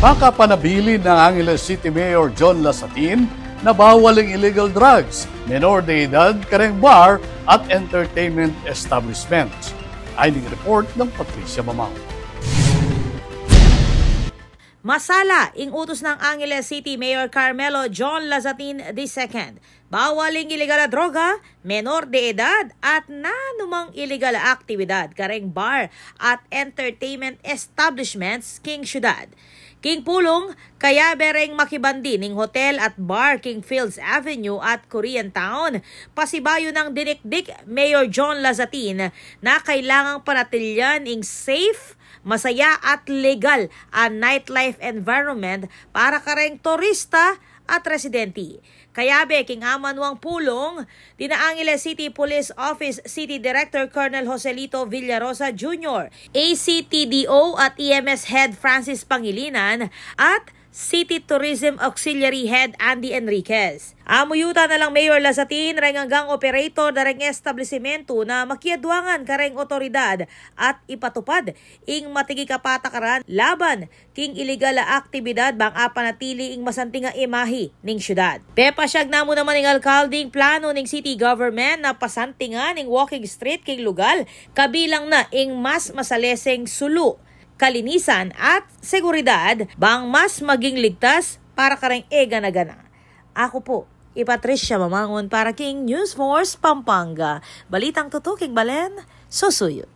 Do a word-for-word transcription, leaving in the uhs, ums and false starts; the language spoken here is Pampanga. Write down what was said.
Makapanabilin nang Angeles City Mayor John Lasatin na bawal ing illegal drugs, menor de edad kareng bar at entertainment establishments. Ayan ing report nang Patricia Mamao. Masala ing utus nang Angeles City Mayor Carmelo John Lasatin the second. Bawal ing iligal a droga, menor de edad, at nanumang iligal a aktibidad kareng bar at entertainment establishments king syudad. King pulung, kayabe reng makibandi ning hotel at bar king Fields Avenue at Korean Town, pasibayu nang dinikdik Mayor John Lasatin na kailangang panatilyan ing safe, masaya at legal a nightlife environment para kareng turista at residente. Kayabe king amanuang pulung, dina Angeles City Police Office City Director Colonel Joselito Villarosa Junior, A C T D O at E M S Head Francis Pangilinan, at City Tourism Auxiliary Head Andy Enriquez. Amuyutan na lang Mayor Lasatin reng anggang operator da reng establisimentu na makiadwangan kareng otoridad at ipatupad ing matigik a patakaran laban king iligal a aktibidad bang apanatili ing masanting a imahe ning syudad. Pepasyag na mu naman ning alkalde ing planu ning city government na pasantingan ing walking street king lugal, kabilang na ing mas masaleseng sulu, kalinisan at seguridad bang mas maging ligtas para kareng e gana-gana. Aku pu i Patricia Mamangun para king News Force Pampanga. Balitang tutuking balen, susuyu.